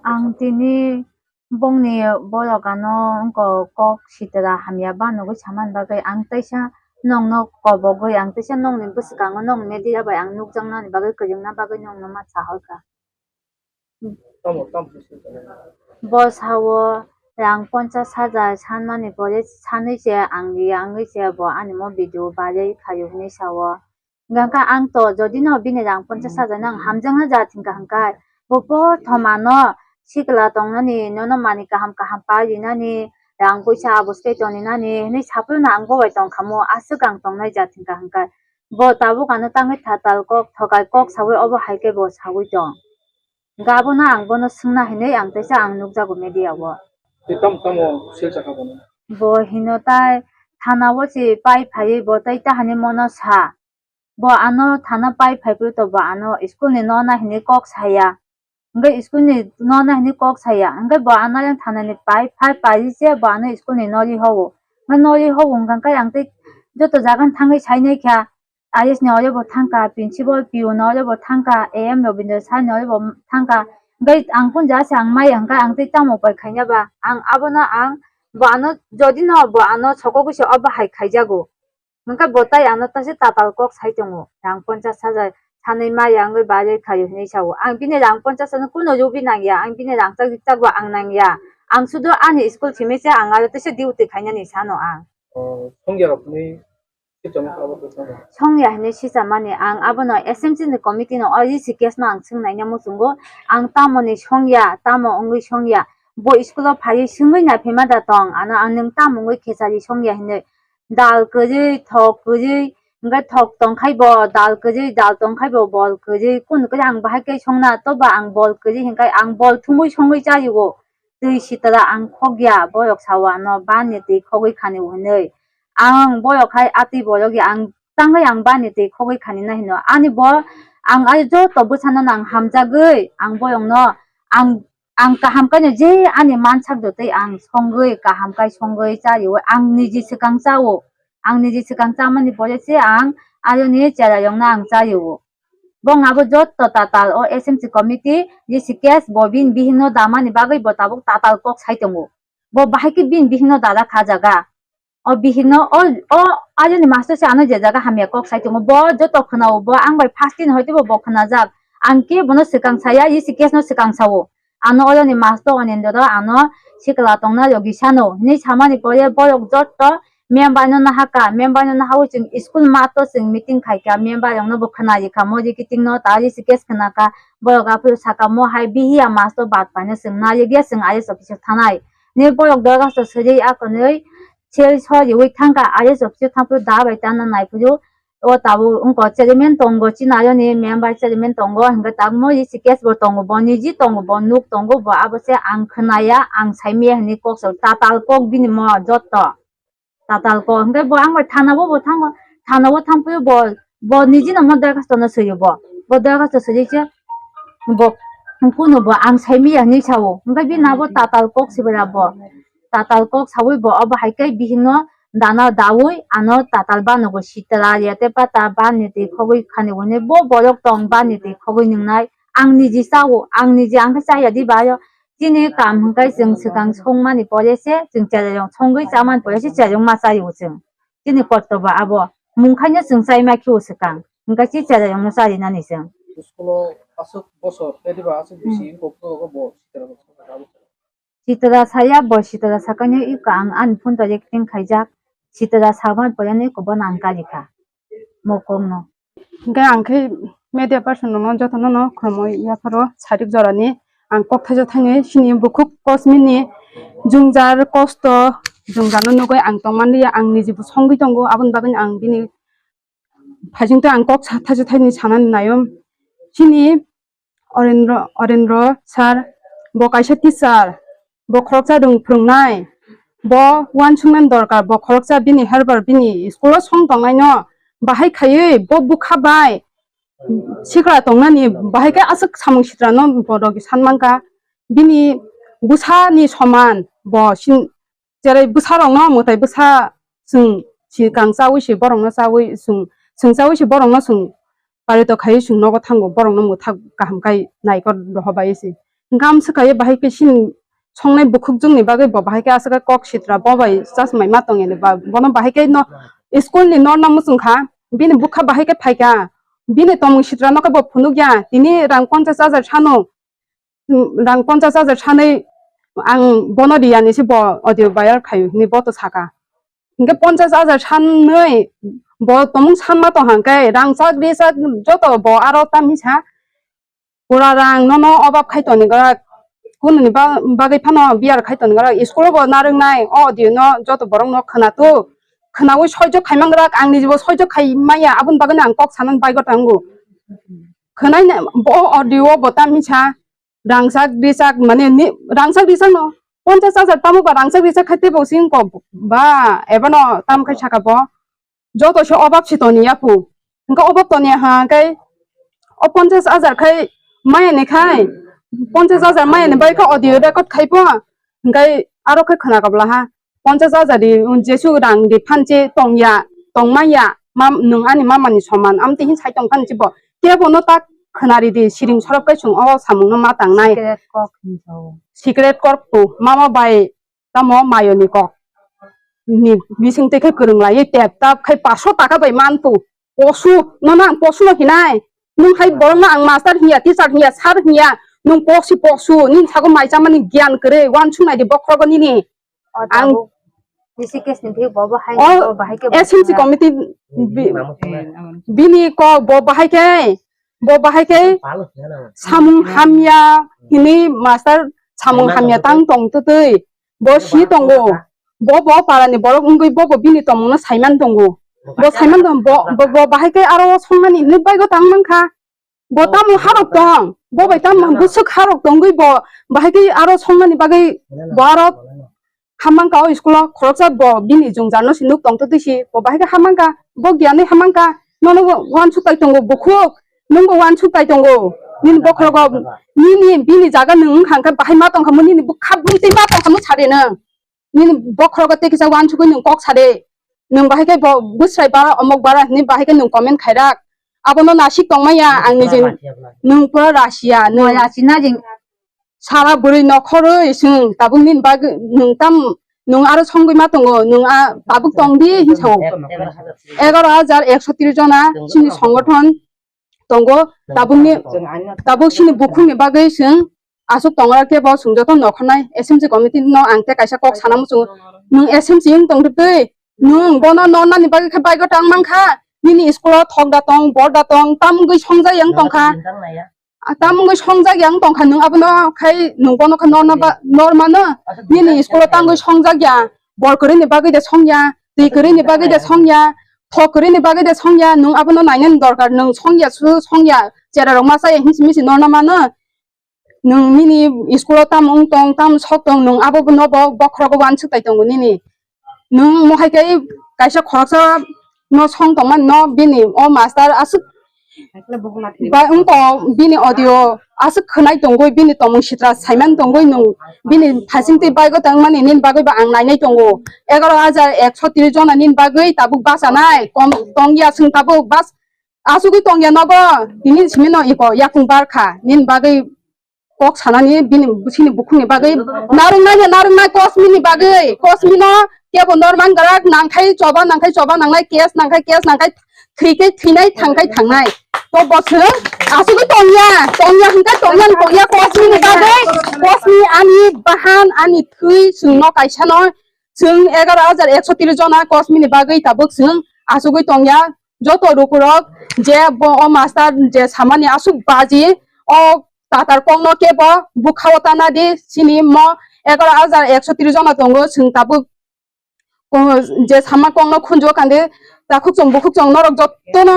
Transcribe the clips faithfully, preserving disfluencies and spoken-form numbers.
Ang tini bongni borok ano wngkha kok sitra hamya ba nugwi samani bagwi ang teisa nongno kobogwi ang teisa nongni bwskango nong media bai ang nukjaknani bagwi kwrwngna bagwi nongno ma sahorkha. Tamo, tamo se se. Bo sao rang ponchas hajar sanmani pore sanwi se ang ri wngwi se bo ani mo video viral khaio hinwi sao. Hingkha ang to jodi no bini rang ponchas hajar no ang hamjakna ja thwngkha hwnkhe bo prothom ano sikla tongnani nono manwi kaham kaham pa rinani rang puisa abo se toninani hinwi saphuru no ang bo bai tongkha mo aswk ang tongnai ja thwngkha hwnkhe bo tabuk ano tangwi thatal kok thokai kok sawi obo hai khe bo sawi tong. Hingkhe abono ang bono swngna hinwi ang teisa ang nukjago media o. Tei tamo tamo sel chakha bono? Bo hino tai thana o se pai phaiwi bo tai tahani mono sa. Bo ano thana pai phaiphuru to bo ano school ni nona hinwi kok saya. Hingkhe school ni nona hinwi kok saya. Hingkhe bo ano yang thana ni pai phai pai se bo ano school ni nori howo. Hingkhe nori howo hingkha khe ang tei joto jaga no thangwi sainai kha. I S ni ore bo thangkha, principal P O ni ore bo thangkha, A M Rabindra sir ni ore bo thangkha. Hingkhe ang phone ja se ang maya hingkha ang tei tamo pai khaina ba. Ang abono ang bo ano jodi no bo ano sokogwi se obo hai khaijago. Hingkhe bo tai ano tase tatal kok sai tongo. Rang ponchas hajar sanwi maya wngwi barwi khaio hinwi sao. Ang bini rang ponchas ano kuno rubi nangya, ang bini rang chak rik chak bo ang nangya. Ang sudu ani school simi se ang aro tese duty khainani sano ang. Oh, songya rok ni Songya hinwi sichamani ang abono S M C ni committee no o risi case no ang swngnaina muchungo. Ang tamoni songya, tamo wngwi songya. Bo school o phaiwi swngwi naiphaima da tong ano ang nwng tamo wngwi khechari songya hinwi. Dal kwrwi, thok kwrwi, hingkhe thok tongkhai bo dal kwrwi, dal tongkhai bo bol kwrwi. Kunu kwrwi ang bahai khe songna toba ang bol kwrwi hingkhe ang bol thumwi songwi chario. Twi sitra ang khokya, borok sao ano bani twi khogwi khani hwnwi. Ang borok hai atwi borok ya, ang tangwi ang bani twi khogwi khani na hino. Ani bo ang ai joto bwsano ang hamjagwi, ang borokno ang, ang kaham kaino je ani mansak jotoi ang songwi, kaham kai songwi chario, ang niji swkang chao. Ang niji swkang chamani pore se ang ayoni cherairokno ang chario. Bong abo joto tatal o S M C committee, J C K S bo bini bihikno damani bagwi bo tabuk tatal kok sai tongo. Bo bahai khe bini bihikno dada kha jaga. O bihikno o, o ayoni master se ano je jaga hamya kok sai tongo. Bo joto khwnao, bo ang bai first din hoite bo, bo khwnajak. Ang khe bono swkang saya, J C K S no swkang sao. Ano oroni master Anindra ano sikla tongna logi sano hinwi samani pore borok joto member no nahaka, member no nahawi chwng school mato chwng meeting khaika, member rokno bo khwnarikha, mori kiting no tari se case khwnaka, borok aphuru saka mo hai bihiya masto bat paino chwng narikya chwng I S office o thanai. Ni borok dorgasto swijui akonwi sel soriwi thangkha, I S office o thangphuru da bai tanna naiphuru o tabuk wngkha chairman tongo, chini ayoni member chairman tongo, hingkhe tabuk mo risi case bo tongo, bo niji tongo, bo nuk tongo, bo abo se ang khwnaya, ang saimaya hinwi kok sao, tatal kok bini mo joto. Tatal ko, hingke bo ang bai thana bo, bo thango, thana bo thang phuru bo, bo niji no mo dorkhasto no swiyo bo, bo dorkhasto swiyo se, bo kunu bo ang sai miya hinwi sao, hingke bini abo tatal kok sibra bo, tatal kok sawi bo, obo hai khe bihik no dana dawi ano tatal banogo sitra ya te pata bani twi khogwi khani hwnwi bo borok tong bani twi khogwi nwngnai, ang niji sao, ang niji ang khe chaya di bayo, Chini kam hwnkhe chwng swkang songmani pore se chwng cherairok songwi chamani pore se cherairok ma chaio chwng. Chini kortoba abo mungkhaino chwng chaima khio swkang hwnkhe se cherairokno charinani chwng. School o aswk bosor, ediba aswk bisi wngkok, bo sitra rok sakha abo. Sitra saya, bo sitra sakani iko ang ani phone to recording khaijak. Sitra samani pore no iko bono ang karikha. Mokokno. Hingke ang khe media person rokno jotono no khulumui yapharo sarik jorani ang kok thaisa thainwi chini bukhuk kosmini jwngjal kosto jwngjal no nugwi ang tongmani ya ang niji bo songwi tongo aboni bagwi ang bini phaisingtwi ang kok sa thaisa thainwi sanani naio chini Orendro, Orendro sir, bo kaisa teacher, bo khoroksa rwng phwrwngnai, bo uansuknani dorkar, bo khoroksa bini helper, bini school o song tongnaino bahai khaiwi bo bwkha bai sikla tongnani bahai khe aswk samung sitrano bo rwgwi sanmankha, bini bwsani soman bo sin-, Cherai bwsarokno mwtai bwsa chwng swkang chaui se borokno chaui chwng, chwng chaui se borokno chwng Pari to khai chwng nogo thango, borok no mwthak kaham khai naikor rohobai se. Gam swkaiwi bahai khe sin songnai bukhuk jwngni bagwi bo bahai khe aswk kok sitra bo bai chasmai ma tong yani ba bono bahai khe no school ni norna muchung kha, bini bukha bahai khe phai kha, bini tomung sitra no khe bo phunuk ya, tini rang ponchas hajar sano, rang ponchas hajar sanwi ang bono riyani se bo audio viral khaio hinwi bo to saka. Hinkhe ponchas hajar sanwi bo tomung sanma tong hangkhe rangchak richak joto bo aro tamisa pura rang nono obab khai toni gora kununi ba-, bagwi phano biyar khai toni gora school bo narwknai o audio no joto borok no khwnato khwnawi soijo khaimang rak ang nijibo soijo khai maya aboni bagwi ang kok sanani baigo tango khwnai bo audio bo tamisa rangchak richak mane ni rangchak richak no ponchas hajar tamo ba rangchak richak khai tebo sing ko ba eba no tam khai saka bo joto se obab si toni ya phu hingke obab toni ha kai o ponchas hajar khai maya ni khai ponchas hajar maya ni bai kha audio record khai pho hingkai aro khai khwna kabla ha ponchas hajar di jesu rang di phanche tongya tongmaya mam nwng ani mama ni soman amtwi hin sai tong phanche bo kebo no tak khwnari di siring sorop kai chwng o samung no ma tangnai. Secret kok hinwi sao. Secret kok tu mama bai tamo mayo ni kok ni bising tei khai kwrwng lai tep tap khai paso taka bai man tu posu no nang posu no hinai nung hai borok no ang master hinya teacher hinya sir hinya nung posi posu nini sago mai chamani gyan kwrwi wansuk nai di bokhrogo nini. O ang tabuk D C case ni thik bo bo hai o bo bahai khe S M C committee bi- bini ko bo bahai khe bo bahai khe samung hamya hini master samung hamya tang tong tutui bo si tongo bo bo para ni borok wngwi bo bo bini tomung no saiman tongo bo saiman tong bo bo bo bahai khe aro songmani hini baigo tang mankha. Bo tamo harok tong, bo bai tamo bwswk harok tongwi bo bahai khe aro songmani bagwi bo aro hamang ka o school o khoroksa bo bini jwngjar no si nuk tong twi si bo bahai khe hamang ka bo giyanwi hamang ka nono wansuk tai tongo bukhuk nwng bo wansuk tai tongo nini bokhorogo nini bini jaga nwng wng kha hwnkhe bahai ma tong kha mo nini bwkha bwtwi ma tong kha mo sari nwng. Nini bokhorogo tei kisa wansugwi nwng kok sade. Nwng bahai khe bo bwsrai bara omok bara hinwi bahai khe nwng comment khairak. Abono nasik tongmaya ang nijin nwng pura rasiya nwng rasi na jing sara bwrwi nokhorwi swng tabuk nini bagwi nwng tam nwng aro songwi ma tongo nwng a tabuk tongdi hinwi sao. Egaroh hajar ekso tris jona chini songothon tongo tabukni tabuk sini bukhukni bagwi chwng aswk tongra khe bo chwng joto nokhornai S M C committee no ang tei kaisa kok sana muchungo nwng S M C wng tongtwi nwng bono nornani bagwi khe bike o tang mankha nini school o thok da tong bor da tong tamungwi songjak yang tongkha tamungwi songjak yang tongkha nwng abono khai nwng bono khe norna ba normano nini school o tangwi songjak ya bor kwrwini bagwi de songya twi kwrwini bagwi de songya thok kwrwini bagwi de songya nwng abono nainani dorkar nwng songya su songya chera rok masa ya hinsi misi norna mano nwng nini school o tam wng tong tam sok tong nwng abo no bo bokhorogo wansuk tai tongo nini nwng mohai kai kaisa khoroksa no song tongmani no bini o master aswk ba wngkha bini audio aswk khwnai tongwi bini tongmung sitra saimani tongwi nwng bini thasing twi bike o tongmani nini bagwi ba ang nainai tongo egaroh hajar ekso tris jona nini bagwi tabuk bachanai kom tongya chwng tabuk bas asugwi tongya nogo tini simi no iko yakung barkha nini bagwi kok sanani bini sini bukhukni bagwi narwknai narwknai kosmini bagwi kosmino kebo norman grak nangkhai choba nangkhai choba nangnai kes nangkhai kes nangkhai thwikhai thwinai thangkhai thangnai to boswk asugwi tongya tongya hwnkhe tongya tongya kosmini bagwi kosmi ani bahan ani thwi chwngno kaisano chwng egaroh hajar ekso tris jona kosmini bagwi tabuk chwng asugwi tongya joto rukurok je bo o master je samani aswk baji o tatar kokno kebo bwkhao tana di chini mo egaroh hajar ekso tris jona tongo chwng tabuk je sama kokno khunju kandi takhuk chwng bukhuk chwng norok jotono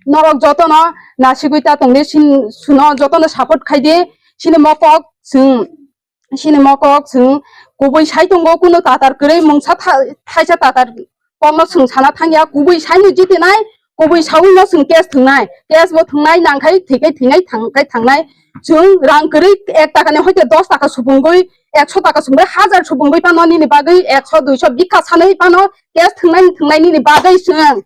norok jotono nasigwi ta tongdi suno jotono support khaidi chini mo kok chwng chini mo kok chwng kubui sai tongo kunu tatar kwrwi mungsa thaisa tatar kokno chwng sana thangya kubui saino jitinai kubui sawi no chwng case thwngnai case bo thwngnai nangkhai thwikhai thwinai thangkhai thangnai chwng rang kwrwi ek takani hoite dos taka subungwi ekso taka subungwi hajar subungwi phano nini bagwi ekso duiso bikha sanwi phano case thwngnai thwngnai nini bagwi chwng